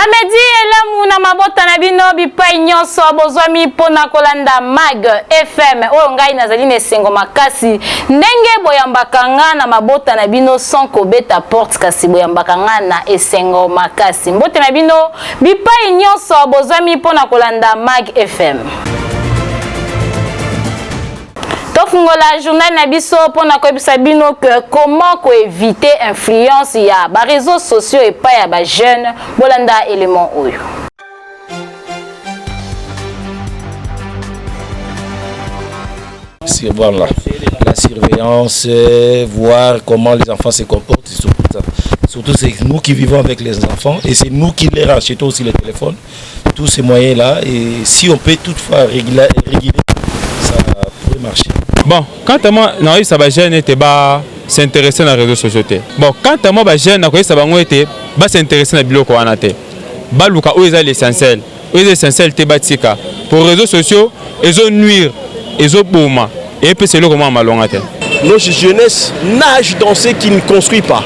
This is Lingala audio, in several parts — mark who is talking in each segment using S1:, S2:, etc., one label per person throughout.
S1: Samedi elamu na mabota na bino bipai nyonso bozwami mpo na kolanda Mag FM oyo ngai nazali na esengo makasi ndenge boyambaka nga na mabota na bino sans kobeta porte, kasi boyambaka nga na esengo makasi. Mbote na bino bipai nyonso bozwami mpo na kolanda Mag FM. Tofungola journal na biso mpo na koyebisa bino que comment koevite influence ya ba réseaux sociaux epai ya ba jeunes. Bolanda élément oyo.
S2: Voilà, la surveillance, voir comment les enfants se comportent, surtout ça. Surtout c'est nous qui vivons avec les enfants et c'est nous qui les rachetons aussi les téléphones, tous ces moyens-là. Et si on peut toutefois réguler, ça pourrait marcher.
S3: Bon, quant à moi, nakoyebisa bajeune ete ba s'intéresser na réseaux sociaux te. Bon, quant à moi, bajeune, nakoyebisa bango ete ba s'intéresser na biloko wana te. Baluka oyo eza l'essentiel. Oyo eza essentiel te, batika. Pour réseaux sociaux, ezo nuire, ezoboma, eyepesa eloko mwa malonga te.
S4: Notre jeunesse nage dans ce qui ne construit pas.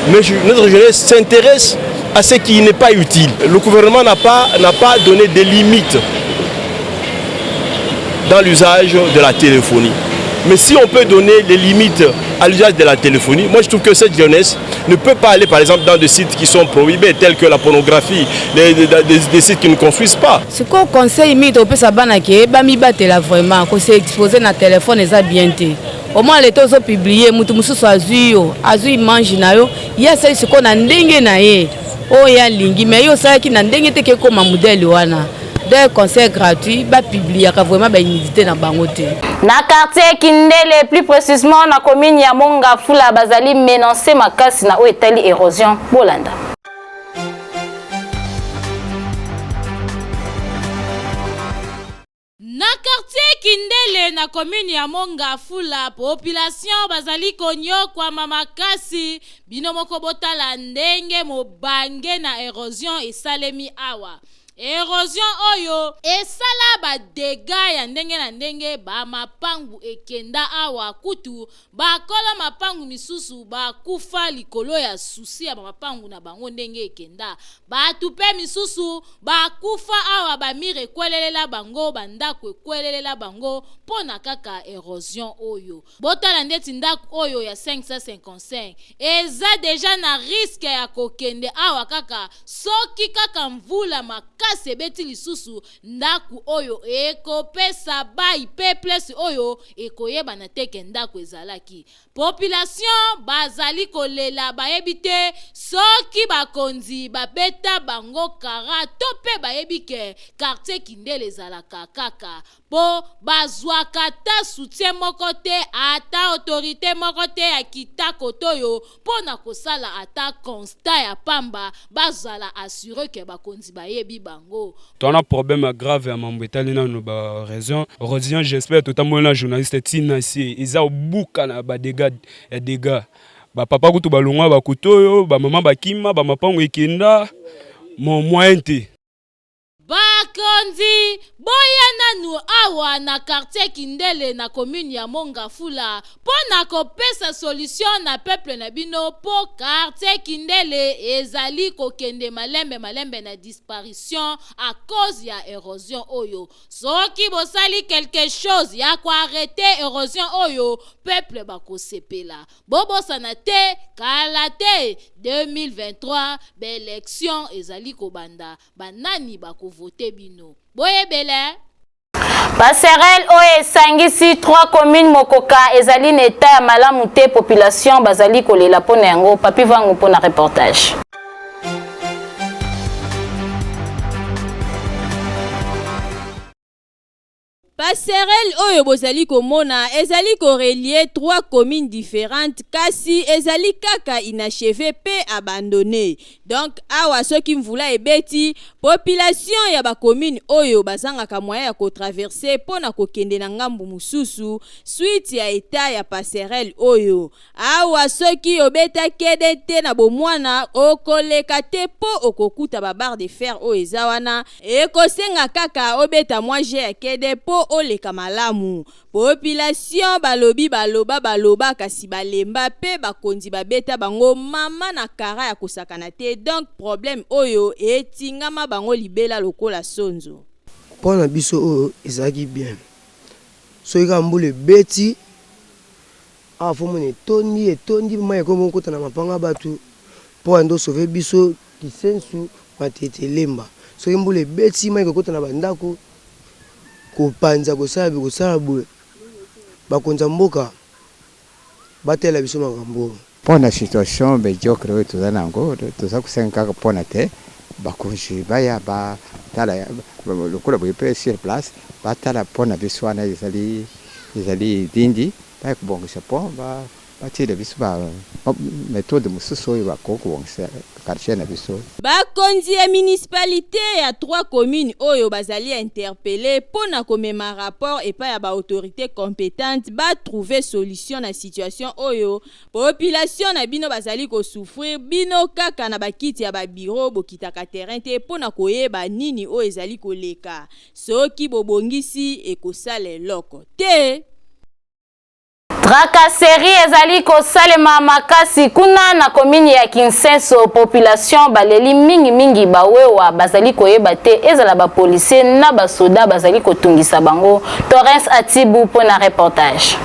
S4: Mais notre jeunesse s'intéresse à ce qui n'est pas utile. Le gouvernement n'a pas donné des limites dans l'usage de la téléphonie. Mais si on peut donner les limites à l'usage de la téléphonie, moi je trouve que cette jeunesse ne peut pas aller par exemple dans des sites qui sont prohibés, tels que la pornographie, des sites qui ne construisent pas.
S5: Sikoyo conseil mingi topesa bana ke bamibatela vraiment. Kose exposer na telefone eza bien te. Omona leta ozopublier, motu mosusu azwi yo, azwi image na yo, ye asali sikoyo na ndenge na ye oyo ye alingi, mais ye osalaki na ndenge te ke ekóma modèle wana. Donc conseil gratuit, bapubliaka vraiment banudité na bango te.
S1: Na quartier Kindele, plus précisément na commune ya Mont-Ngafula, bazali menacé makasi na oyo etali érosion. Bolanda.
S6: Na quartier Kindele, na commune ya Mont-Ngafula, population bazali konyokwama makasi. Bino moko botala ndenge mobange na érosion esalemi awa. Érosion oyo esala badégâts ya ndenge na ndenge. Bamapangu ekenda awa, kutu bakola mapangu misusu bakufa likolo ya souci ya bamapangu na bango ndenge ekenda. Bato mpe misusu bakufa awa, bamurs ekwelelela bango, bandako ekwelelela bango mpo na kaka érosion oyo. Botala ndeti ndako oyo ya 555 eza déjà na risque ya kokende awa. Kaka soki kaka mvula makasi ebeti lisusu, ndako oyo ekopesa bai mpe place oyo ekoyebana te ke ndako ezalaki. Population bazali kolela, bayebi te soki bakonzi babeta bango kara to mpe bayebi ke quartier Kindele ezalaka kaka mpo bazwaka ata soutien moko te, ata autorité moko te ya kitako to oyo mpo na kosala ata constat ya pamba, bazala assuré ke bakonzi bayebi bango.
S3: Towana problème ya grave ya mambo etali nano baraison érosion. J'espère totamboli na journaliste ntina si eza obuka na badégâts ya dégâts. Bapapa kutu balongwa, bakutu oyo bamama bakima, bamapango ekenda mo moyen te.
S6: Bakonzi, boya nanu awa na quartier Kindele, na commune ya Mont-Ngafula, mpo na kopesa solution na peuple na bino, mpo quartier Kindele ezali kokende malembe malembe na disparition à cause ya érosion oyo. Soki bosali quelque chose ya koarrêter érosion oyo, peuple bakosepela. Bobosana te, kala te 2023 baélection ezali kobanda. Banani bakovote bino? Boyebele.
S1: Passerelle oyo esangisi 3 communes mokoka ezali na état ya malamu te. Population bazali kolela mpona yango. Papi Vangu mpona reportage.
S7: Passerelle oyo bozali komona ezali korelier trois communes différentes, kasi ezali kaka inachevé mpe abandonné. Donc awa soki mvula ebeti, population ya bacommune oyo bazangaka moyen ya kotraverser mpo na kokende na ngambu mosusu suite ya état ya passerelle oyo. Awa soki obeta kede te na bomwana, okoleka te mpo okokuta babarre de fer oyo eza wana. Ekosenga kaka obeta mwa jet ya kede mpo. oleka malamu. Population balobi baloba baloba kasi balemba pe bakonzi babeta bango mama na kara ya kosakana te donc problème oyo etingama bango libela lokola sonzo.
S8: Pont na biso oyo ezalaki bien soki kaka mbula ebeti awa faut omona etondi etondi mayi ekomi kokota na mapanga ya batu po ande o sauver biso kisensu matete lemba soki mbula ebeti mayi ekokota na ba ndaku kopanza kosala kosala boye bakonzi ya mboka batalela biso makambo oyo.
S9: Mpo na situation mediocre oyo toza na yango, toza kosenga kaka mpo na te bakonzi baya batala lokola boye mpe sur place batala mpo na biso wana ezali ezali dindi baya kobongisa mpo batiela biso ba methode mosusu oyo bakoki kobongisa quartier na biso.
S7: Bakonzi ya municipalite ya trois communes oyo bazali interpeller mpo na komema rapport epai ya ba autorites competentes ba trouver solution na situation oyo population na bino bazali ko souffrir, bino kaka na ba kiti ya ba bureaux bokitaka terrain te mpo na koyeba nini oyo ezali koleka. Soki bobongisi ekosala eloko te.
S1: Tracasserie ezali kosalema makasi kuna na commune ya Kinsenso, population baleli mingi mingi bawewa bazali koyeba te ezala ba policiers na ba soda bazali kotungisa bango. Torrens Atibu mpo na reportage.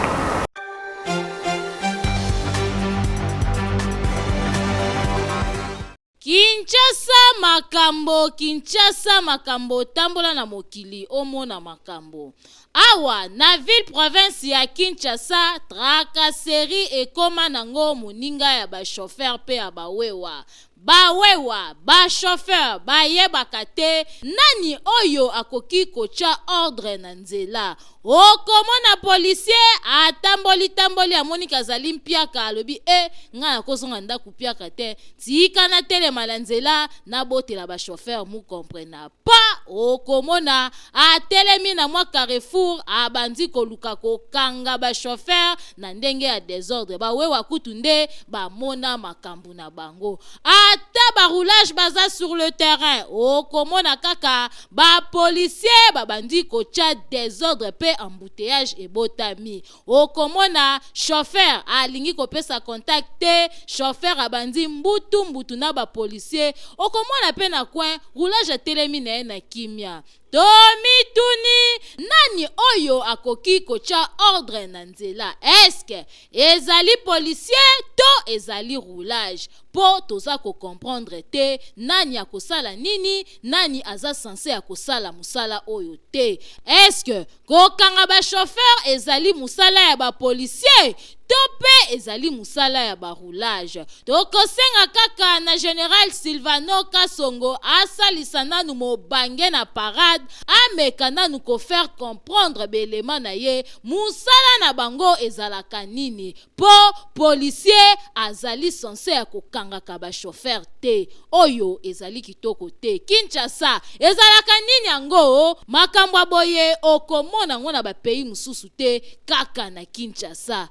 S6: Kinshasa makambo Kinshasa makambo tambola na mokili omona makambo awa na ville province ya Kinshasa tracasserie ekoma nango moninga ya ba chauffeur pe ya ba wewa ba wewa ba chauffeur bayebaka te nani oyo akoki kotia ordre na nzela Okomona policier atamboli tamboli amoni kazali mpiaka alobi e ngai nakozonga ndako mpiaka te tika natelema na nzela nabotela ba chauffeur mu comprena pa okomona atelemi na mwa carrefour abandi koluka kokanga ba chauffeur na ndenge ya desordre bawewa kutu nde bamona makambo na bango ata ba roulage baza sur le terrain okomona kaka Ba policiers babandi kotia desordre pe embouteillage ebotami. Okomona chauffeur alingi kopesa contact te, chauffeur abandi mbutu mbutu na ba policiers. Okomona pe na coin roulage atelemi na ye na kimia. Tomituni nani oyo akoki kotia ordre na nzela? Est-ce que ezali policier to ezali roulage? Po toza ko comprendre te nani akosala nini, nani aza sense ya kosala musala oyo te. Est-ce que kokanga ba chauffeurs ezali musala ya ba policiers to pe ezali musala ya ba roulage? Tokosenga kaka na General Sylvano Kasongo asalisa nanu mobange na parade, ameka nanu ko faire comprendre b'elements na ye musala na bango ezalaka nini. Po policier azali sense ya kokangaka ba chauffeur te oyo ezali kitoko te Kinshasa ezalaka nini yango makambo ya boye okomona yango na ba pays mosusu te kaka na Kinshasa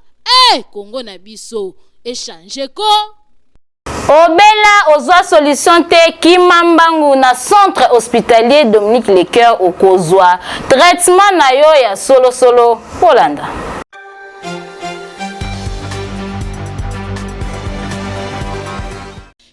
S6: eh Congo na biso echange ko.
S1: Obela ozwa solution te kima mbangu na centre hospitalier Dominique Lecoeur okozwa traitement na yo ya solo solo kolanda.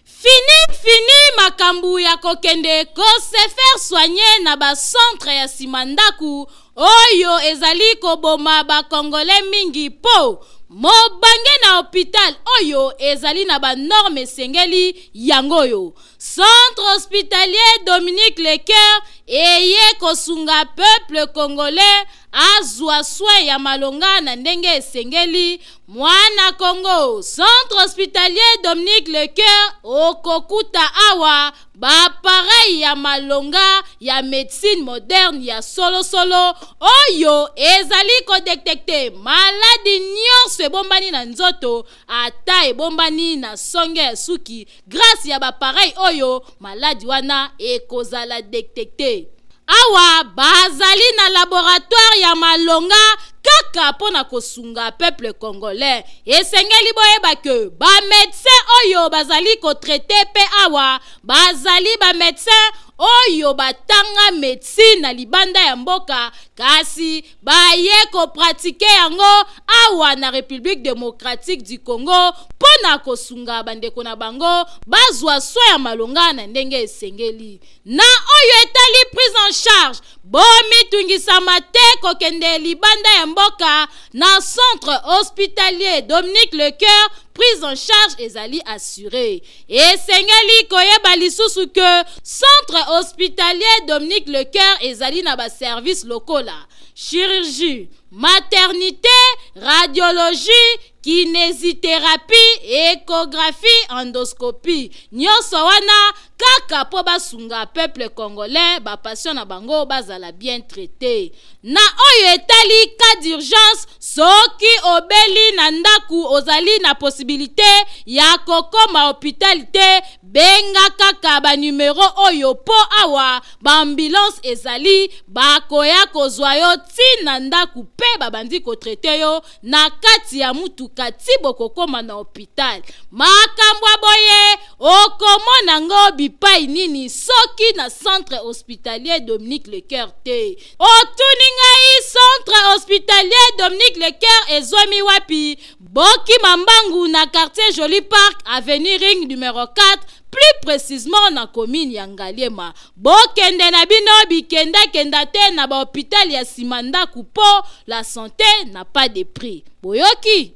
S6: Fini fini makambu ya kokende ko se faire soigner na ba centre ya sima ndaku oyo ezali koboma ba congolais mingi po mobange na hopital oyo ezali na ba normes esengeli yango oyo centre hospitalier Dominique Lecoeur eye kosunga peuple congolais azua soin ya malonga na ndenge esengeli mwana Congo centre hospitalier Dominique Lecoeur okokuta awa Ba appareils ya malonga ya medecine moderne ya solo solo oyo ezali ko detecter maladi nionso ebombani na nzoto ata ebombani na songe ya suki grace ya ba appareils oyo maladi wana ekozala detecter. Awa bazali na laboratoire ya malonga kaka mpo na kosunga peuple congolais. Esengeli boyeba que ba medecins oyo bazali ko traiter mpe awa bazali ba medecins. oyo batanga medecine na libanda ya mboka kasi baye ko pratiquer yango awa na Republique democratique du Congo mpo na kosunga bandeko na bango bazwa soins ya malonga na ndenge esengeli. Na oyo etali prise en charge, bomitungisama te kokende libanda ya mboka na centre hospitalier Dominique Lecoeur, prise en charge ezali assuree. Esengeli koyeba lisusu que centre hospitalier Dominique Lecoeur ezali na ba services lokola chirurgie, maternite, radiologie, kinesitherapie, echographie, endoscopie. Nionso wana kaka mpo basunga peuple congolais, ba patients na bango bazala bien traite. Na oyo etali cas d'urgence, soki obeli na ndaku ozali na possibilite ya kokoma hopital te, benga kaka ba numero oyo mpo awa ba ambulance ezali, bakoya kozwa yo ti na ndaku mpe babandi ko traiter yo na kati ya mutuka ti bokokoma na hopital. Makambo ya boye okomona ngo bipai nini soki na centre hospitalier Dominique Lecoeur te? Otuni ngai centre hospitalier Dominique Lecoeur ezwami wapi? Bokima mbangu na quartier Joli Parc, avenue Ring numero 4, plus precisement na commune ya Ngaliema. Bokende na bino bikenda kenda te na ba hopital ya sima ndaku po la sante n'a pas de prix. Boyoki?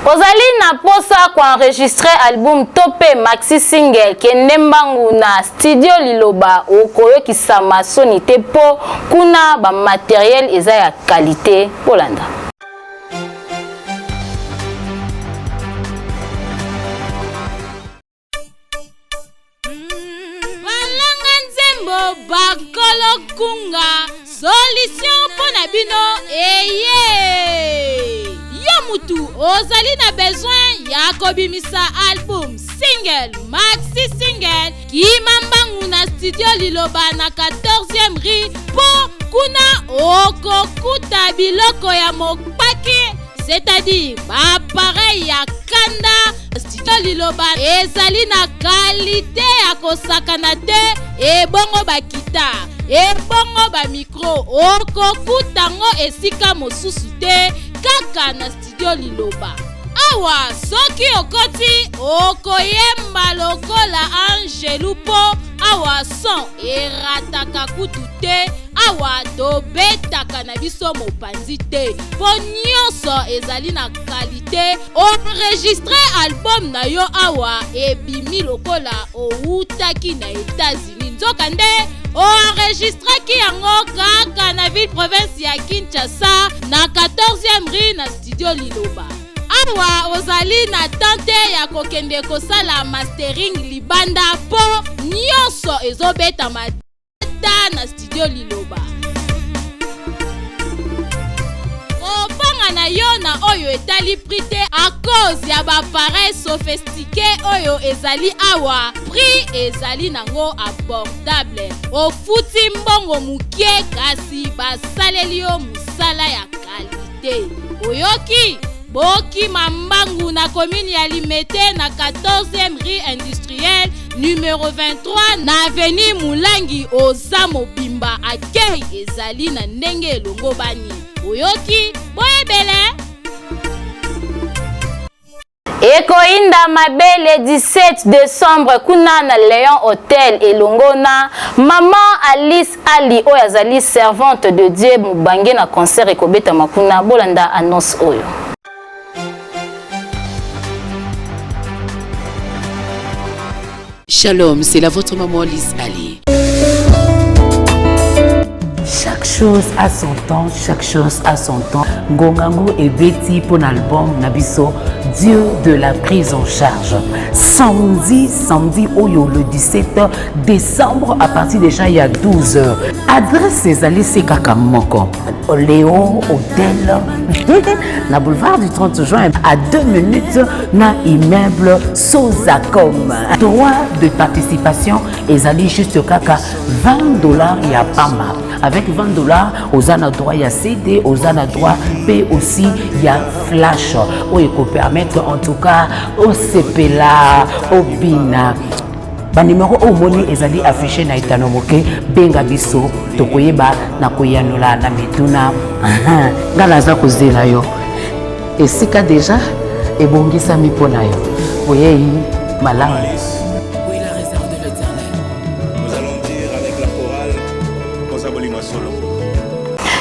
S1: Ozali na posa ko enregistrer album to pe maxi single kende mbangu na studio liloba okoyokisama soni te po kuna ba materiel eza ya qualite bolanda.
S6: Balanga nzembo bakolo kunga solution mpo na bino eye yo mutu ozali na besoin ya kobimisa album single maxi single kima mbangu na studio liloba na 14e rue mpo kuna okokuta biloko ya mopaki c'est-à-dire baappareil ya kanda studio liloba ezali na kalite ya kosakana te ebongo bakita ebongo bamikro okokuta ngo esika mosusu te kaka na studio liloba awa soki okoti okoyemba lokola angelu mpo awa son erataka kutu te awa tobetaka na biso mopanzi te mpo nyonso ezali na kalite oenregistre album na yo awa ebimi lokola owutaki na Etats-Unis nzokande oenregistraki yango kaka na ville province ya Kinshasa na 14e rue na studio Liloba. Awa ozali na temps te ya kokende kosala mastering libanda mpo nyonso ezobetama ta na studio Liloba. Kobanga na yo na oyo etali prix te à cause ya ba appareil sophistiqué oyo ezali awa, prix ezali nango abordable. Ofuti mbongo mokie kasi basaleli yo mosala ya qualité. Oyoki? Bokima mbangu na commune ya Limete na 14e rue industrielle numero 23 na avenue Mulangi oza mobimba accueil ezali na ndenge elongobani. Oyoki? Boyebele!
S1: Ekoyinda mabe le 17 decembre kuna na Leon Hotel elongo na maman Alice Ali oyo azali servante de Dieu mobange na concert ekobetama kuna bolanda annonce oyo.
S10: Shalom, c'est la votre maman Alice Ali.
S11: Chaque chose a son temps, chaque chose a son temps. Ngongango et Betty pour l'album Nabiso, Dieu de la prise en charge. Samedi, samedi, Oyo, le 17 décembre, à partir déjà il y a 12 heures. Adresse ezali se kaka moko. Léon Hôtel, na boulevard du 30 juin, à 2 minutes, na immeuble Sozacom. Droit de participation ezali juste kaka 20 dollars ya pamba. Avec 20 dollars, oza na droit ya CD, oza na droit pe aussi ya flash. Oyo eko permettre en tout cas osepela, obina. Banimero oyo omoni ezali affiche na etano moke, benga biso tokoyeba na koyanola na mituna. Ngai naza kozela yo, esika deja ebongisami mpo na yo. Boyei malamu.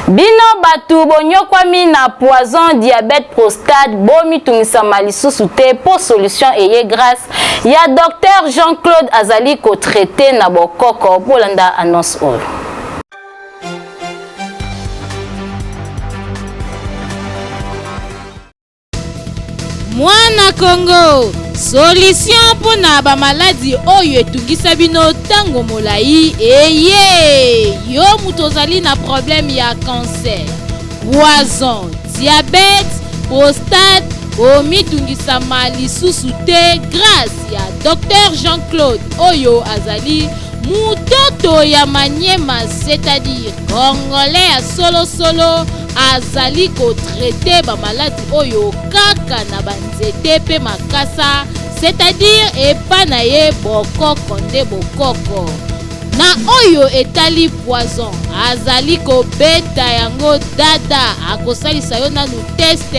S1: Bino bato bonyokwami na poison, diabète, prostate, bomitungisama lisusu te mpo solution eye grâce ya Docteur Jean-Claude azali ko traiter na bokoko. Bolanda annonce oyo. Mwana Congo, solution mpo na bamaladi oyo etungisa bino ntango molai eye. Yo moto ozali na problème ya cancer, poison, diabète, prostate, omitungisama lisusu te grâce ya Dr Jean-Claude oyo azali mutoto ya Maniema, c'est-à-dire congolais ya solosolo, azali kotraite bamaladi oyo kaka na banzete mpe makasa, c'est-à-dire epa na ye bokoko nde bokoko. Na oyo etali poison, azali kobeta yango dada, akosalisa yo nanu test,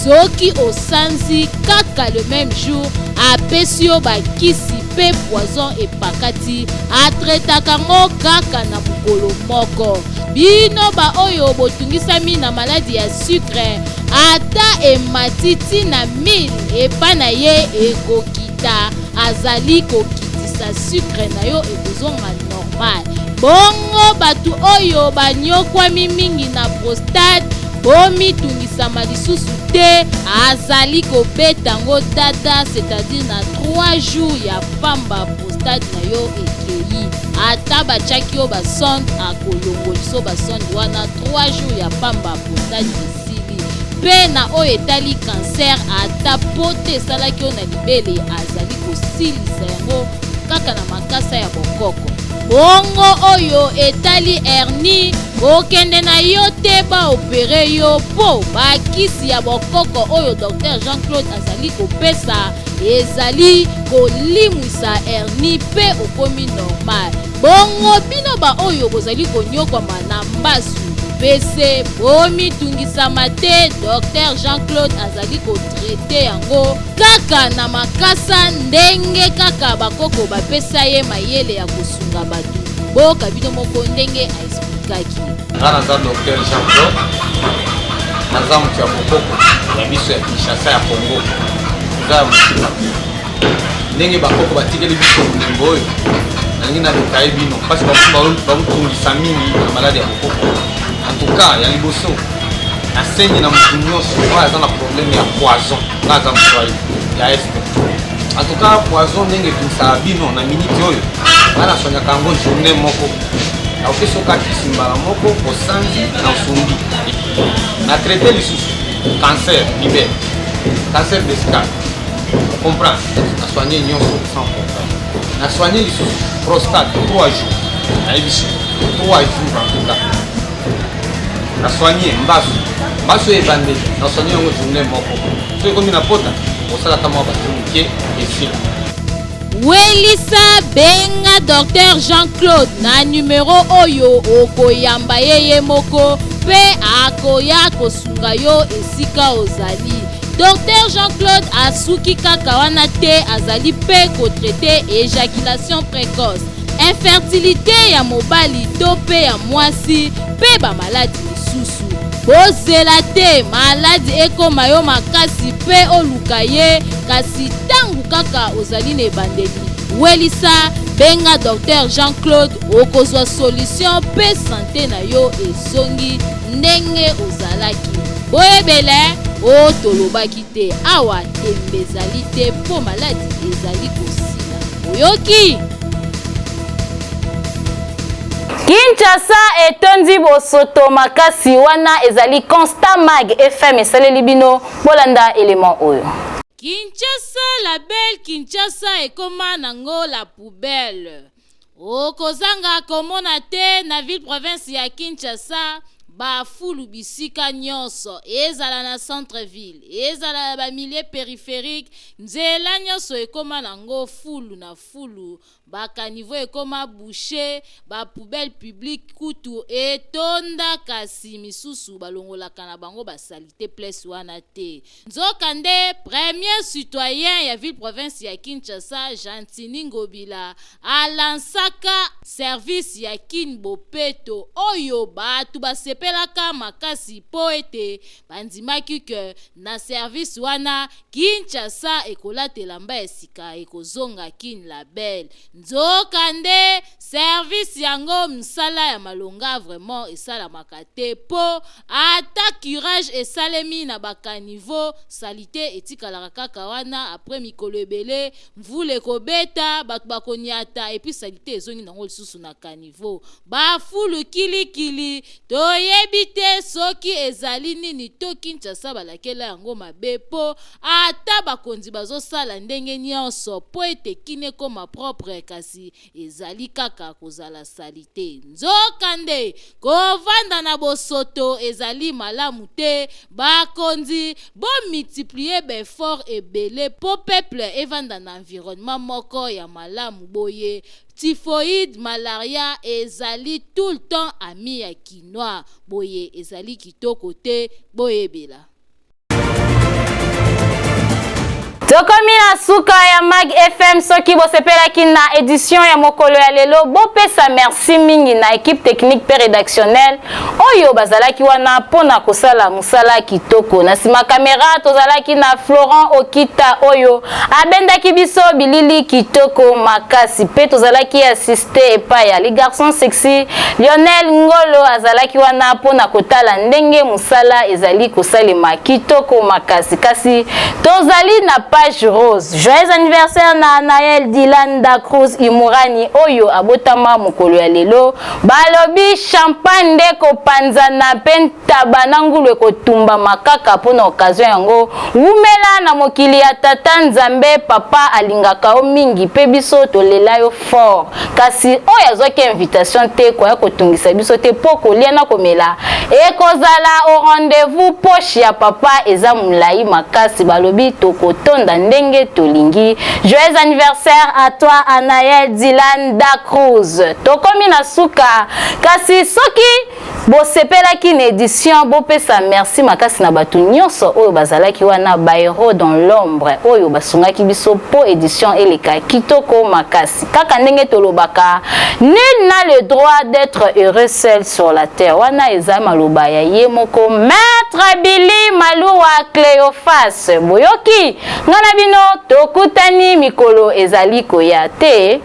S1: soki osanzi kaka le même jour apesi yo bakisi mpe poison epakati, atretaka yango kaka na mokolo moko. Bino baoyo botungisami na maladi ya sucre, ata emati ti na 1000 epa na ye ekokita, azali kokitisa sucre na yo ekozonga normal. Bongo bato oyo banyokwami mingi na prostate, bomitungisama lisusu te, azali kobeta yango dada, c'est-à-dire na 3 jours ya pamba prostate na yo ekei. Ata batiaki yo basonde, akolongoliso basonde wana 3 jours ya pamba prostate esili. Mpe na oyo etali cancer, ata pote esalaki yo na libele, azali kosilisa yango kaka na makasa ya bokoko. Bongo oyo etali hernie, kokende na yo te baopere yo, mpo bakisi ya bokoko oyo Dr Jean-Claude azali kopesa ezali kolimwisa hernie mpe okomi normal. Bongo bino baoyo bozali konyokwama na mbasu pese, bomitungisama te, Dr Jean-Claude azali kotraite yango kaka na makasa ndenge kaka bakoko bapesa ye mayele ya kosunga bato. Boyoka bino moko ndenge aexplikaki.
S12: Nga naza Dr Jean-Claude, naza moto ya bokoko ya biso ya Kinshasa ya Congo, toza ya mosika te. Ndenge bakoko batikeli biso bolingo oyo, nalingi na detaille bino mpasi bakotungisa mingi na maladi ya bokoko. En tout cas, ya liboso nasengi na moto nyonso oyo aza na problème ya poison, nga aza moswahili ya est. En tout cas, poison ndenge etungisaka bino na miniti oyo, nga nasonyaka yango journée moko, nakopesa okakisi mbala moko, osanzi na osumbi. Na traite lisusu cancer libere, cancer vesical, comprendre, na soigne nyonso sans problème. Na soigne lisusu prostate 3 jours, nayebisi 3 jours. En tout cas, na soigne mbasu, mbasu oyo ebandeli na soigne yango journée moko, soki ekomi na pota osalaka mwa bato moke esila.
S6: Welisa, benga Dr Jean-Claude na numero oyo, okoyamba ye ye moko mpe akoya kosunga yo esika ozali. Dr Jean-Claude asuki kaka wana te, azali mpe kotraite éjaculation précoce, infertilité ya mobali to mpe ya mwasi mpe bamaladi misusu. Bozela te maladi ekoma yo makasi mpe oluka ye, kasi ntango kaka ozali na ebandeli, welisa, benga Dr Jean-Claude, okozwa solution mpe sante na yo ezongi ndenge ozalaki. Boyebele o tolobaki te, awa tembe ezali te mpo maladi ezali kosila. Oyoki?
S1: Kinshasa etondi bosoto makasi, wana ezali constat Mag FM esaleli bino. Bolanda élément oyo.
S6: Kinshasa la belle, Kinshasa ekoma nango la poubelle. Okozanga komona te na ville province ya Kinshasa bafulu bisika nyonso, ezala na centre ville, ezala na bamilieu périphérique, nzela nyonso ekoma nango fulu na fulu. Ba caniveaux ekoma bouches, ba poubelles publiques kutu etonda kasi misusu balongolaka na bango ba salite place wana te. Nzoka nde premier citoyen ya ville province ya Kinshasa Gentiny Ngobila a lancaka service ya Kin Bopeto oyo batu basepelaka makasi mpo ete bandimaki que na service wana Kinshasa ekolata elamba ya sika ekozonga Kin la belle. Nzoka nde service yango msala ya malonga vraiment esalamaka te po ata curage esalemi na ba caniveaux salite etikalaka kaka wana après mikolo ebele mvula ekobeta batu bakoniata et puis salite ezongi nango lisusu na caniveau. Ba fulu kili kili toyebi te soki ezali nini to Kinshasa balakela yango mabe po ata bakonzi bazosala ndenge nionso po ete kin ekoma propre kasi ezali kaka kozala salite. Nzoka nde kovanda na bosoto ezali malamu te, bakonzi bo multiplier ba efforts ebele po peuple evanda na environnement moko ya malamu boye Typhoïde, malaria ezali tout le temps ami ya kinois boye ezali kitoko te boyebela.
S1: Tokomi na suka ya Mag FM. Soki bosepelaki na edition ya mokolo ya lelo, bopesa merci mingi na equipe technique pe redactionnelle oyo bazalaki wana mpona kosala mosala kitoko. Na nsima kamera tozalaki na Florent Okita oyo abendaki biso bilili kitoko makasi, mpe tozalaki assiste epai ya le garçon sexy Lionel Ngolo azalaki wana mpona kotala ndenge mosala ezali kosalema kitoko makasi. Kasi tozali na page rose. Joyeux anniversaire na Anaël Dylan da Cruz Imurani oyo abotama mokolo ya lelo. Balobi champagne nde kopanzana mpe ntaba na ngulu ekotumbama kaka mpo na occasion yango. Wumela na mokili ya tata Nzambe, papa alingaka yo mingi mpe biso tolela yo fort. Kasi oyo azwaki invitation te koya kotungisa biso te mpo kolia na komela ekozala au rendez-vous. Poche ya papa eza molayi makasi, balobi tokotonda ndenge tolingi. Joyeux anniversaire à toi Anaël Dylan Da Cruz. Tokomi na suka, kasi soki bosepelaki na edition, bopesa merci makasi na bato nyonso oyo bazalaki wana, ba héros dans l'ombre oyo basungaki biso po edition eleka kitoko makasi. Kaka ndenge tolobaka, nul n'a le droit d'être heureux seul sur la terre. Wana eza maloba ya ye moko Maître Billy Maluwa Cléophas. Boyoki nga na bino, tokutani mikolo ezali koya te.